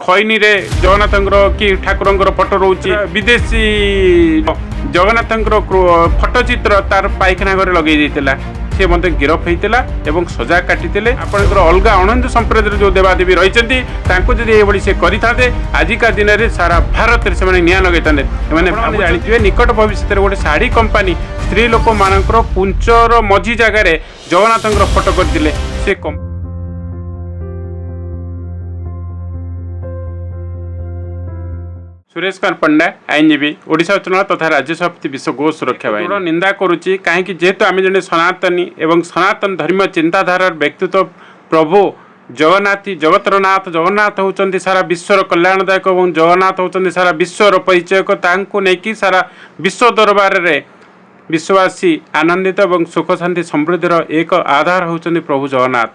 ଖଇନିରେ ଜଗନ୍ନାଥଙ୍କର କି ଠାକୁରଙ୍କର ଫଟୋ ରହୁଛି, ବିଦେଶୀ ଜଗନ୍ନାଥଙ୍କର ଫଟୋ ଚିତ୍ର ତାର ପାଇଖାନା ଘରେ ଲଗେଇ ଦେଇଥିଲା। ସେ ମଧ୍ୟ ଗିରଫ ହେଇଥିଲା ଏବଂ ସଜା କାଟିଥିଲେ। ଆପଣଙ୍କର ଅଲଗା ଅଣହିନ୍ଦୁ ସମ୍ପ୍ରଦାୟର ଯେଉଁ ଦେବାଦେବୀ ରହିଛନ୍ତି, ତାଙ୍କୁ ଯଦି ଏଇଭଳି ସେ କରିଥାନ୍ତେ, ଆଜିକା ଦିନରେ ସାରା ଭାରତରେ ସେମାନେ ନିଆଁ ଲଗାଇଥାନ୍ତେ। ଏମାନେ ଜାଣିଥିବେ, ନିକଟ ଭବିଷ୍ୟତରେ ଗୋଟେ ଶାଢ଼ୀ କମ୍ପାନୀ ସ୍ତ୍ରୀ ଲୋକମାନଙ୍କର କୁଞ୍ଚର ମଝି ଜାଗାରେ ଜଗନ୍ନାଥଙ୍କର ଫଟୋ କରିଥିଲେ। ସେ ସୁରେଶ କୁମାର ପଣ୍ଡା, ଆଇନଜୀବୀ, ଓଡ଼ିଶା ଉଚ୍ଚ ନ୍ୟାୟାଳୟ ତଥା ରାଜ୍ୟ ସଭାପତି, ବିଶ୍ୱ ଗୋ ସୁରକ୍ଷା ବାହିନୀ। ନିନ୍ଦା କରୁଛି କାହିଁକି? ଯେହେତୁ ଆମେ ଜଣେ ସନାତନୀ ଏବଂ ସନାତନ ଧର୍ମ ଚିନ୍ତାଧାରାର ବ୍ୟକ୍ତିତ୍ୱ, ପ୍ରଭୁ ଜଗନ୍ନାଥ, ଜଗତର ନାଥ ଜଗନ୍ନାଥ ହେଉଛନ୍ତି ସାରା ବିଶ୍ୱର କଲ୍ୟାଣଦାୟକ ଏବଂ ଜଗନ୍ନାଥ ହେଉଛନ୍ତି ସାରା ବିଶ୍ୱର ପରିଚୟକ। ତାଙ୍କୁ ନେଇକି ସାରା ବିଶ୍ୱ ଦରବାରରେ ବିଶ୍ୱବାସୀ ଆନନ୍ଦିତ ଏବଂ ସୁଖ ଶାନ୍ତି ସମୃଦ୍ଧିର ଏକ ଆଧାର ହେଉଛନ୍ତି ପ୍ରଭୁ ଜଗନ୍ନାଥ।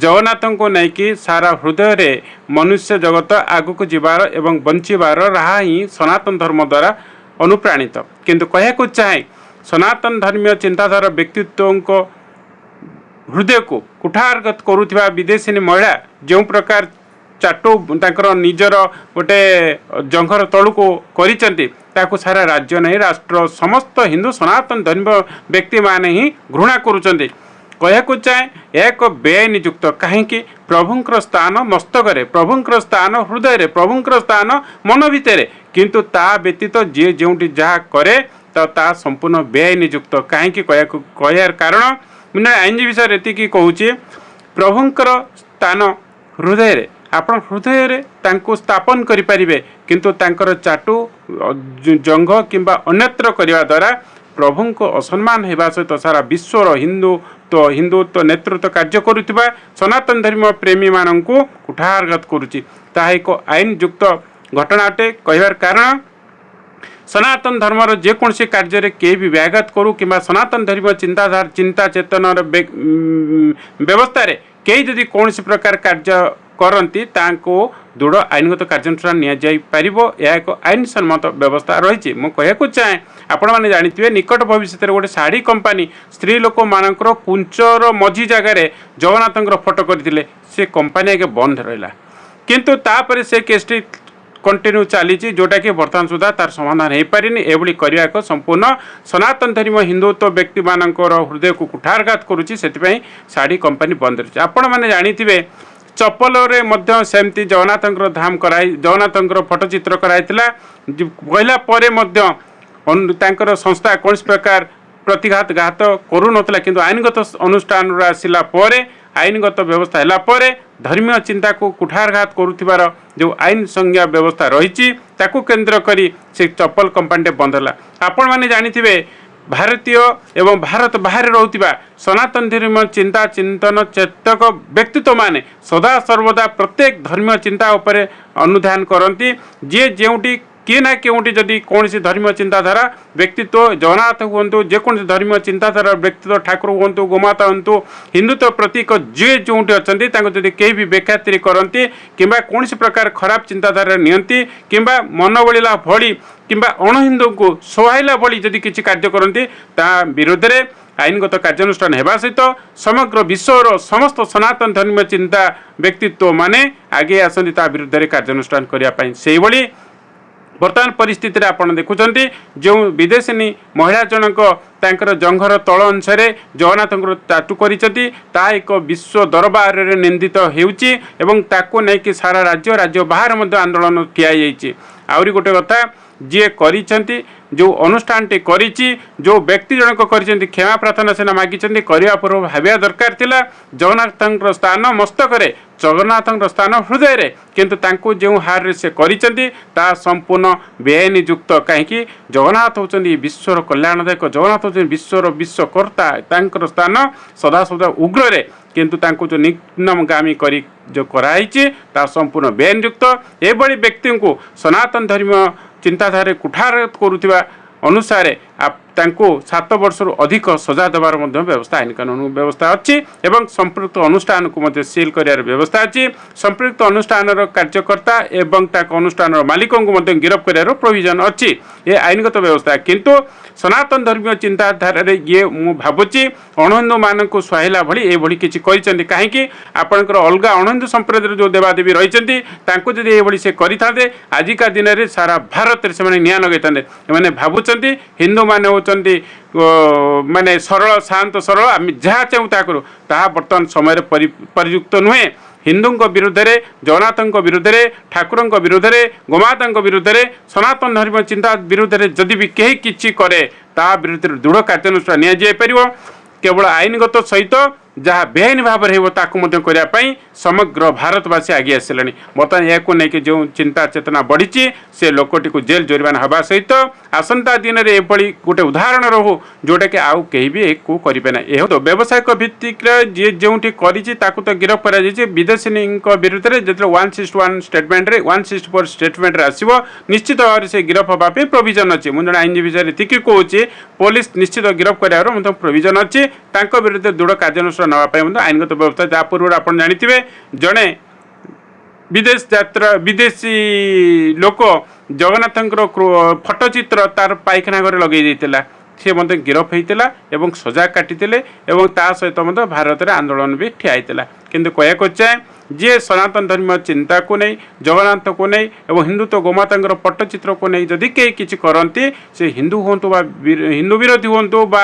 ଜଗନ୍ନାଥଙ୍କୁ ନେଇକି ସାରା ହୃଦୟରେ ମନୁଷ୍ୟ ଜଗତ ଆଗକୁ ଯିବାର ଏବଂ ବଞ୍ଚିବାର ରାହା ହିଁ ସନାତନ ଧର୍ମ ଦ୍ୱାରା ଅନୁପ୍ରାଣିତ। କିନ୍ତୁ କହିବାକୁ ଚାହେଁ, ସନାତନ ଧର୍ମୀୟ ଚିନ୍ତାଧାରା ବ୍ୟକ୍ତିତ୍ୱଙ୍କ ହୃଦୟକୁ କୁଠାରଗତ କରୁଥିବା ବିଦେଶିନୀ ମହିଳା ଯେଉଁ ପ୍ରକାର ଚାଟୁ ତାଙ୍କର ନିଜର ଗୋଟେ ଜଙ୍ଘର ତଳକୁ କରିଛନ୍ତି, ତାକୁ ସାରା ରାଜ୍ୟ ନାହିଁ, ରାଷ୍ଟ୍ର ସମସ୍ତ ହିନ୍ଦୁ ସନାତନ ଧର୍ମ ବ୍ୟକ୍ତିମାନେ ହିଁ ଘୃଣା କରୁଛନ୍ତି। କହିବାକୁ ଚାହେଁ, ଏହା ଏକ ବେଆଇନ ଯୁକ୍ତ। କାହିଁକି? ପ୍ରଭୁଙ୍କର ସ୍ଥାନ ମସ୍ତକରେ, ପ୍ରଭୁଙ୍କର ସ୍ଥାନ ହୃଦୟରେ, ପ୍ରଭୁଙ୍କର ସ୍ଥାନ ମନ ଭିତରେ। କିନ୍ତୁ ତା ବ୍ୟତୀତ ଯିଏ ଯେଉଁଠି ଯାହା କରେ ତ ତାହା ସମ୍ପୂର୍ଣ୍ଣ ବେଆଇନ ଯୁକ୍ତ। କାହିଁକି କହିବାର କାରଣ ମୁଁ ଆଇନଜୀବୀ ବିଷୟରେ ଏତିକି କହୁଛି, ପ୍ରଭୁଙ୍କର ସ୍ଥାନ ହୃଦୟରେ। ଆପଣ ହୃଦୟରେ ତାଙ୍କୁ ସ୍ଥାପନ କରିପାରିବେ, କିନ୍ତୁ ତାଙ୍କର ଚାଟୁ ଜଙ୍ଘ କିମ୍ବା ଅନ୍ୟତ୍ର କରିବା ଦ୍ୱାରା ପ୍ରଭୁଙ୍କ ଅସମ୍ମାନ ହେବା ସହିତ ସାରା ବିଶ୍ୱର ହିନ୍ଦୁତ୍ୱ ନେତୃତ୍ୱ କାର୍ଯ୍ୟ କରୁଥିବା ସନାତନ ଧର୍ମ ପ୍ରେମୀମାନଙ୍କୁ କୁଠାରଘାତ କରୁଛି। ତାହା ଏକ ଆଇନଯୁକ୍ତ ଘଟଣା ଅଟେ। କହିବାର କାରଣ, ସନାତନ ଧର୍ମର ଯେକୌଣସି କାର୍ଯ୍ୟରେ କେହି ବି ବ୍ୟାଘାତ କରୁ କିମ୍ବା ସନାତନ ଧର୍ମ ଚିନ୍ତାଧାରା ଚିନ୍ତା ଚେତନାର ବ୍ୟବସ୍ଥାରେ କେହି ଯଦି କୌଣସି ପ୍ରକାର କାର୍ଯ୍ୟ କରନ୍ତି, ତାଙ୍କୁ ଦୃଢ଼ ଆଇନଗତ କାର୍ଯ୍ୟାନୁଷ୍ଠାନ ନିଆଯାଇପାରିବ। ଏହା ଏକ ଆଇନ ସମ୍ମତ ବ୍ୟବସ୍ଥା ରହିଛି। ମୁଁ କହିବାକୁ ଚାହେଁ, ଆପଣମାନେ ଜାଣିଥିବେ, ନିକଟ ଭବିଷ୍ୟତରେ ଗୋଟେ ଶାଢ଼ୀ କମ୍ପାନୀ ସ୍ତ୍ରୀ ଲୋକମାନଙ୍କର କୁଞ୍ଚର ମଝି ଜାଗାରେ ଜଗନ୍ନାଥଙ୍କର ଫଟୋ କରିଥିଲେ। ସେ କମ୍ପାନୀ ଆଗେ ବନ୍ଦ ରହିଲା, କିନ୍ତୁ ତାପରେ ସେ କେସ୍ଟି କଣ୍ଟିନ୍ୟୁ ଚାଲିଛି, ଯେଉଁଟାକି ବର୍ତ୍ତମାନ ସୁଦ୍ଧା ତାର ସମାଧାନ ହେଇପାରିନି। ଏଭଳି କରିବା ଏକ ସମ୍ପୂର୍ଣ୍ଣ ସନାତନ ଧର୍ମ ହିନ୍ଦୁତ୍ୱ ବ୍ୟକ୍ତିମାନଙ୍କର ହୃଦୟକୁ କୁଠାରଘାତ କରୁଛି। ସେଥିପାଇଁ ଶାଢ଼ୀ କମ୍ପାନୀ ବନ୍ଦ ରହିଛି। ଆପଣମାନେ ଜାଣିଥିବେ, ଚପଲରେ ମଧ୍ୟ ସେମିତି ଜଗନ୍ନାଥଙ୍କର ଧାମ କରାଇ ଜଗନ୍ନାଥଙ୍କର ଫଟୋଚିତ୍ର କରାଯାଇଥିଲା। କହିଲା ପରେ ମଧ୍ୟ ତାଙ୍କର ସଂସ୍ଥା କୌଣସି ପ୍ରକାର ପ୍ରତିଘାତ ଘାତ କରୁନଥିଲା। କିନ୍ତୁ ଆଇନଗତ ଅନୁଷ୍ଠାନରୁ ଆସିଲା ପରେ, ଆଇନଗତ ବ୍ୟବସ୍ଥା ହେଲା ପରେ, ଧର୍ମୀୟ ଚିନ୍ତାକୁ କୁଠାରଘାତ କରୁଥିବାର ଯେଉଁ ଆଇନ ସଂଜ୍ଞା ବ୍ୟବସ୍ଥା ରହିଛି, ତାକୁ କେନ୍ଦ୍ର କରି ସେ ଚପଲ କମ୍ପାନୀଟେ ବନ୍ଦ ହେଲା। ଆପଣମାନେ ଜାଣିଥିବେ, ଭାରତୀୟ ଏବଂ ଭାରତ ବାହାରେ ରହୁଥିବା ସନାତନ ଧର୍ମ ଚିନ୍ତା ଚିନ୍ତନ ଚେତକ ବ୍ୟକ୍ତିତ୍ୱମାନେ ସଦା ସର୍ବଦା ପ୍ରତ୍ୟେକ ଧର୍ମୀୟ ଚିନ୍ତା ଉପରେ ଅନୁଧ୍ୟାନ କରନ୍ତି। ଯିଏ ଯେଉଁଠି କିଏ ନା କେଉଁଠି ଯଦି କୌଣସି ଧର୍ମୀୟ ଚିନ୍ତାଧାରା ବ୍ୟକ୍ତିତ୍ୱ, ଜଗନ୍ନାଥ ହୁଅନ୍ତୁ, ଯେକୌଣସି ଧର୍ମୀୟ ଚିନ୍ତାଧାରା ବ୍ୟକ୍ତିତ୍ୱ, ଠାକୁର ହୁଅନ୍ତୁ, ଗୋମାତା ହୁଅନ୍ତୁ, ହିନ୍ଦୁତ୍ୱ ପ୍ରତୀକ ଯିଏ ଯେଉଁଠି ଅଛନ୍ତି, ତାଙ୍କୁ ଯଦି କେହି ବି ବେଖାତିରି କରନ୍ତି କିମ୍ବା କୌଣସି ପ୍ରକାର ଖରାପ ଚିନ୍ତାଧାରା ନିଅନ୍ତି କିମ୍ବା ମନ ବଳିଲା ଭଳି କିମ୍ବା ଅଣହିନ୍ଦୁଙ୍କୁ ସୁହାଇଲା ଭଳି ଯଦି କିଛି କାର୍ଯ୍ୟ କରନ୍ତି, ତା ବିରୁଦ୍ଧରେ ଆଇନଗତ କାର୍ଯ୍ୟାନୁଷ୍ଠାନ ହେବା ସହିତ ସମଗ୍ର ବିଶ୍ୱର ସମସ୍ତ ସନାତନ ଧର୍ମୀୟ ଚିନ୍ତା ବ୍ୟକ୍ତିତ୍ୱ ମାନେ ଆଗେଇ ଆସନ୍ତି ତା ବିରୁଦ୍ଧରେ କାର୍ଯ୍ୟାନୁଷ୍ଠାନ କରିବା ପାଇଁ। ସେଇଭଳି ବର୍ତ୍ତମାନ ପରିସ୍ଥିତିରେ ଆପଣ ଦେଖୁଛନ୍ତି, ଯେଉଁ ବିଦେଶିନୀ ମହିଳା ଜଣକ ତାଙ୍କର ଜଙ୍ଘର ତଳ ଅଂଶରେ ଜଗନ୍ନାଥଙ୍କର ଟାଟୁ କରିଛନ୍ତି, ତାହା ଏକ ବିଶ୍ୱ ଦରବାରରେ ନିନ୍ଦିତ ହେଉଛି ଏବଂ ତାକୁ ନେଇକି ସାରା ରାଜ୍ୟ, ରାଜ୍ୟ ବାହାରେ ମଧ୍ୟ ଆନ୍ଦୋଳନ ଠିଆ ହେଇଯାଇଛି। ଆହୁରି ଗୋଟେ କଥା, ଯିଏ କରିଛନ୍ତି, ଯେଉଁ ଅନୁଷ୍ଠାନଟି କରିଛି, ଯେଉଁ ବ୍ୟକ୍ତି ଜଣକ କରିଛନ୍ତି, କ୍ଷମା ପ୍ରାର୍ଥନା ସିନା ମାଗିଛନ୍ତି, କରିବା ପୂର୍ବରୁ ଭାବିବା ଦରକାର ଥିଲା। ଜଗନ୍ନାଥଙ୍କର ସ୍ଥାନ ମସ୍ତକରେ, ଜଗନ୍ନାଥଙ୍କର ସ୍ଥାନ ହୃଦୟରେ, କିନ୍ତୁ ତାଙ୍କୁ ଯେଉଁ ହାରରେ ସେ କରିଛନ୍ତି, ତାହା ସମ୍ପୂର୍ଣ୍ଣ ବେଆଇନ ଯୁକ୍ତ। କାହିଁକି? ଜଗନ୍ନାଥ ହେଉଛନ୍ତି ବିଶ୍ୱର କଲ୍ୟାଣଦାୟକ, ଜଗନ୍ନାଥ ହେଉଛନ୍ତି ବିଶ୍ୱର ବିଶ୍ୱକର୍ତ୍ତା, ତାଙ୍କର ସ୍ଥାନ ସଦାସର୍ବଦା ଉଗ୍ରରେ। କିନ୍ତୁ ତାଙ୍କୁ ଯେଉଁ ନିମ୍ନଗାମୀ କରି ଯେଉଁ କରାହେଇଛି, ତାହା ସମ୍ପୂର୍ଣ୍ଣ ବେଆଇନଯୁକ୍ତ। ଏଭଳି ବ୍ୟକ୍ତିଙ୍କୁ ସନାତନ ଧର୍ମ ଚିନ୍ତାଧାରାରେ କୁଠାର କରୁଥିବା ଅନୁସାରେ ତାଙ୍କୁ 7 ବର୍ଷରୁ ଅଧିକ ସଜା ଦେବାର ମଧ୍ୟ ବ୍ୟବସ୍ଥା, ଆଇନ କାନୁନ ବ୍ୟବସ୍ଥା ଅଛି ଏବଂ ସମ୍ପୃକ୍ତ ଅନୁଷ୍ଠାନକୁ ମଧ୍ୟ ସିଲ୍ କରିବାର ବ୍ୟବସ୍ଥା ଅଛି। ସମ୍ପୃକ୍ତ ଅନୁଷ୍ଠାନର କାର୍ଯ୍ୟକର୍ତ୍ତା ଏବଂ ତାଙ୍କ ଅନୁଷ୍ଠାନର ମାଲିକଙ୍କୁ ମଧ୍ୟ ଗିରଫ କରିବାର ପ୍ରୋଭିଜନ୍ ଅଛି। ଏ ଆଇନଗତ ବ୍ୟବସ୍ଥା। କିନ୍ତୁ ସନାତନ ଧର୍ମୀୟ ଚିନ୍ତାଧାରାରେ ଇଏ ମୁଁ ଭାବୁଛି ଅଣହିନ୍ଦୁମାନଙ୍କୁ ସୁହାଇଲା ଭଳି ଏଭଳି କିଛି କରିଛନ୍ତି। କାହିଁକି ଆପଣଙ୍କର ଅଲଗା ଅଣହିନ୍ଦୁ ସମ୍ପ୍ରଦାୟର ଯେଉଁ ଦେବାଦେବୀ ରହିଛନ୍ତି, ତାଙ୍କୁ ଯଦି ଏଭଳି ସେ କରିଥାନ୍ତେ, ଆଜିକା ଦିନରେ ସାରା ଭାରତରେ ସେମାନେ ନିଆଁ ଲଗାଇଥାନ୍ତେ। ଏମାନେ ଭାବୁଛନ୍ତି ହିନ୍ଦୁମାନେ ହେଉଛନ୍ତି ମାନେ ସରଳ, ଶାନ୍ତ ସରଳ, ଆମେ ଯାହା ଚାହୁଁ ତାହା କରୁ। ତାହା ବର୍ତ୍ତମାନ ସମୟରେ ପରିଯୁକ୍ତ ନୁହେଁ। ହିନ୍ଦୁଙ୍କ ବିରୁଦ୍ଧରେ, ଜଗନ୍ନାଥଙ୍କ ବିରୁଦ୍ଧରେ, ଠାକୁରଙ୍କ ବିରୁଦ୍ଧରେ, ଗୋମାତାଙ୍କ ବିରୁଦ୍ଧରେ, ସନାତନ ଧର୍ମ ଚିନ୍ତା ବିରୁଦ୍ଧରେ ଯଦି ବି କେହି କିଛି କରେ, ତା ବିରୁଦ୍ଧରେ ଦୃଢ଼ କାର୍ଯ୍ୟାନୁଷ୍ଠାନ ନିଆଯାଇପାରିବ। କେବଳ ଆଇନଗତ ସହିତ ଯାହା ବେଆଇନ ଭାବରେ ହେବ, ତାକୁ ମଧ୍ୟ କରିବା ପାଇଁ ସମଗ୍ର ଭାରତବାସୀ ଆଗେଇ ଆସିଲେଣି। ବର୍ତ୍ତମାନ ଏହାକୁ ନେଇକି ଯେଉଁ ଚିନ୍ତା ଚେତନା ବଢ଼ିଛି, ସେ ଲୋକଟିକୁ ଜେଲ୍ ଜୋରିମାନା ହେବା ସହିତ ଆସନ୍ତା ଦିନରେ ଏଭଳି ଗୋଟେ ଉଦାହରଣ ରହୁ, ଯେଉଁଟାକି ଆଉ କେହି ବି ଏକୁ କରିବେ ନାହିଁ। ଏହା ବ୍ୟବସାୟିକ ଭିତ୍ତିରେ ଯିଏ ଯେଉଁଠି କରିଛି, ତାକୁ ତ ଗିରଫ କରାଯାଇଛି। ବିଦେଶିନୀଙ୍କ ବିରୁଦ୍ଧରେ ଯେତେବେଳେ 161 ଷ୍ଟେଟମେଣ୍ଟରେ, 164 ଷ୍ଟେଟମେଣ୍ଟରେ ଆସିବ, ନିଶ୍ଚିତ ଭାବରେ ସେ ଗିରଫ ହେବା ପାଇଁ ପ୍ରୋଭିଜନ୍ ଅଛି। ମୁଁ ଜଣେ ଆଇନଜୀବୀ ହିସାବରେ ଏତିକି କହୁଛି, ପୋଲିସ ନିଶ୍ଚିତ ଗିରଫ କରିବାର ମଧ୍ୟ ପ୍ରୋଭିଜନ୍ ଅଛି। ତାଙ୍କ ବିରୁଦ୍ଧରେ ଦୃଢ଼ କାର୍ଯ୍ୟାନୁଷ୍ଠାନ ନେବା ପାଇଁ ମଧ୍ୟ ଆଇନଗତ ବ୍ୟବସ୍ଥା। ଯାହା ପୂର୍ବରୁ ଆପଣ ଜାଣିଥିବେ, ଜଣେ ବିଦେଶ ଯାତ୍ରା ବିଦେଶୀ ଲୋକ ଜଗନ୍ନାଥଙ୍କର ଫଟୋଚିତ୍ର ତାର ପାଇଖାନା ଘରେ ଲଗେଇ ଦେଇଥିଲା। ସେ ମଧ୍ୟ ଗିରଫ ହେଇଥିଲା ଏବଂ ସଜା କାଟିଥିଲେ ଏବଂ ତା ସହିତ ମଧ୍ୟ ଭାରତରେ ଆନ୍ଦୋଳନ ବି ଠିଆ ହେଇଥିଲା। କିନ୍ତୁ କହିବାକୁ ଚାହେଁ, ଯିଏ ସନାତନ ଧର୍ମ ଚିନ୍ତାକୁ ନେଇ, ଜଗନ୍ନାଥକୁ ନେଇ ଏବଂ ହିନ୍ଦୁତ୍ୱ, ଗୋମାତାଙ୍କର ପଟ୍ଟଚିତ୍ରକୁ ନେଇ ଯଦି କେହି କିଛି କରନ୍ତି, ସେ ହିନ୍ଦୁ ହୁଅନ୍ତୁ ବା ହିନ୍ଦୁ ବିରୋଧୀ ହୁଅନ୍ତୁ ବା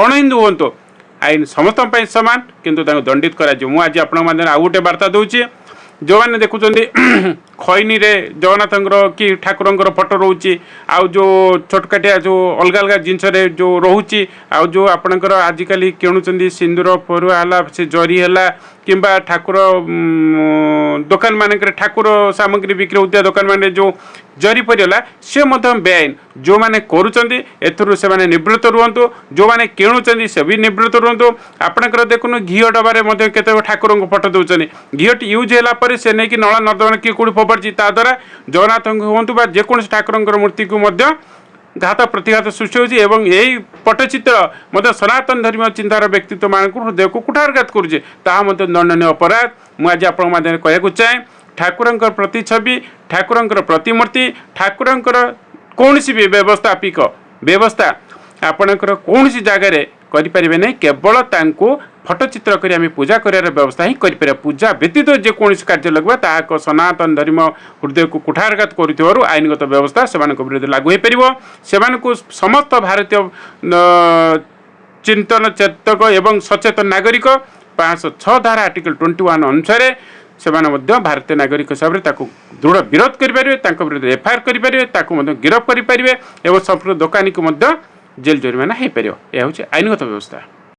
ଅଣହିନ୍ଦୁ ହୁଅନ୍ତୁ, ଆଇନ ସମସ୍ତଙ୍କ ପାଇଁ ସମାନ, କିନ୍ତୁ ତାଙ୍କୁ ଦଣ୍ଡିତ କରାଯିବ। ମୁଁ ଆଜି ଆପଣଙ୍କ ମାଧ୍ୟମରେ ଆଉ ଗୋଟେ ବାର୍ତ୍ତା ଦେଉଛି। ଯେଉଁମାନେ ଦେଖୁଛନ୍ତି ଖଇନିରେ ଜଗନ୍ନାଥଙ୍କର କି ଠାକୁରଙ୍କର ଫଟୋ ରହୁଛି, ଆଉ ଯେଉଁ ଛୋଟକାଟିଆ ଯେଉଁ ଅଲଗା ଅଲଗା ଜିନିଷରେ ଯେଉଁ ରହୁଛି, ଆଉ ଯେଉଁ ଆପଣଙ୍କର ଆଜିକାଲି କିଣୁଛନ୍ତି ସିନ୍ଦୁର ଫରୁଆ ହେଲା, ସେ ଜରି ହେଲା, କିମ୍ବା ଠାକୁର ଦୋକାନମାନଙ୍କରେ ଠାକୁର ସାମଗ୍ରୀ ବିକ୍ରି ହେଉଥିବା ଦୋକାନମାନଙ୍କରେ ଯେଉଁ ଜରି ପରି ହେଲା, ସେ ମଧ୍ୟ ବେଆଇନ। ଯେଉଁମାନେ କରୁଛନ୍ତି, ଏଥିରୁ ସେମାନେ ନିବୃତ୍ତ ରୁହନ୍ତୁ। ଯେଉଁମାନେ କିଣୁଛନ୍ତି, ସେ ବି ନିବୃତ୍ତ ରୁହନ୍ତୁ। ଆପଣଙ୍କର ଦେଖୁନୁ, ଘିଅ ଡବାରେ ମଧ୍ୟ କେତେକ ଠାକୁରଙ୍କ ଫଟୋ ଦେଉଛନ୍ତି। ଘିଅଟି ୟୁଜ୍ ହେଲା ପରେ ସେ ନେଇକି ନଳା ନର୍ଦ୍ଦମା କିଏ କେଉଁଠି ଫୋପାଡ଼ିଛି। ତା ଦ୍ୱାରା ଜଗନ୍ନାଥଙ୍କୁ ହୁଅନ୍ତୁ ବା ଯେକୌଣସି ଠାକୁରଙ୍କର ମୂର୍ତ୍ତିକୁ ମଧ୍ୟ ଘାତ ପ୍ରତିଘାତ ସୃଷ୍ଟି ହେଉଛି ଏବଂ ଏହି ପଟ୍ଟଚିତ୍ର ମଧ୍ୟ ସନାତନ ଧର୍ମୀୟ ଚିନ୍ତାର ବ୍ୟକ୍ତିତ୍ୱମାନଙ୍କୁ ହୃଦୟକୁ କୁଠାରଘାତ କରୁଛି। ତାହା ମଧ୍ୟ ଦଣ୍ଡନୀୟ ଅପରାଧ। ମୁଁ ଆଜି ଆପଣଙ୍କ ମାଧ୍ୟମରେ କହିବାକୁ ଚାହେଁ, ଠାକୁରଙ୍କର ପ୍ରତିଛବି, ଠାକୁରଙ୍କର ପ୍ରତିମୂର୍ତ୍ତି, ଠାକୁରଙ୍କର କୌଣସି ବି ବ୍ୟବସ୍ଥାପିକ ବ୍ୟବସ୍ଥା ଆପଣଙ୍କର କୌଣସି ଜାଗାରେ କରିପାରିବେ ନାହିଁ। କେବଳ ତାଙ୍କୁ ଫଟୋଚିତ୍ର କରି ଆମେ ପୂଜା କରିବାର ବ୍ୟବସ୍ଥା ହିଁ କରିପାରିବା। ପୂଜା ବ୍ୟତୀତ ଯେକୌଣସି କାର୍ଯ୍ୟ ଲାଗିବା, ତାହା ଏକ ସନାତନ ଧର୍ମ ହୃଦୟକୁ କୁଠାରଘାତ କରୁଥିବାରୁ ଆଇନଗତ ବ୍ୟବସ୍ଥା ସେମାନଙ୍କ ବିରୁଦ୍ଧରେ ଲାଗୁ ହୋଇପାରିବ। ସେମାନଙ୍କୁ ସମସ୍ତ ଭାରତୀୟ ଚିନ୍ତନ ଚେତକ ଏବଂ ସଚେତନ ନାଗରିକ 506 ଧାରା ଆର୍ଟିକଲ 21 ଅନୁସାରେ ସେମାନେ ମଧ୍ୟ ଭାରତୀୟ ନାଗରିକ ହିସାବରେ ତାକୁ ଦୃଢ଼ ବିରୋଧ କରିପାରିବେ, ତାଙ୍କ ବିରୁଦ୍ଧରେ ଏଫଆଇଆର୍ କରିପାରିବେ, ତାକୁ ମଧ୍ୟ ଗିରଫ କରିପାରିବେ ଏବଂ ସମ୍ପୃକ୍ତ ଦୋକାନୀକୁ ମଧ୍ୟ ଜେଲ୍ ଜରିମାନା ହେଇପାରିବ। ଏହା ହେଉଛି ଆଇନଗତ ବ୍ୟବସ୍ଥା।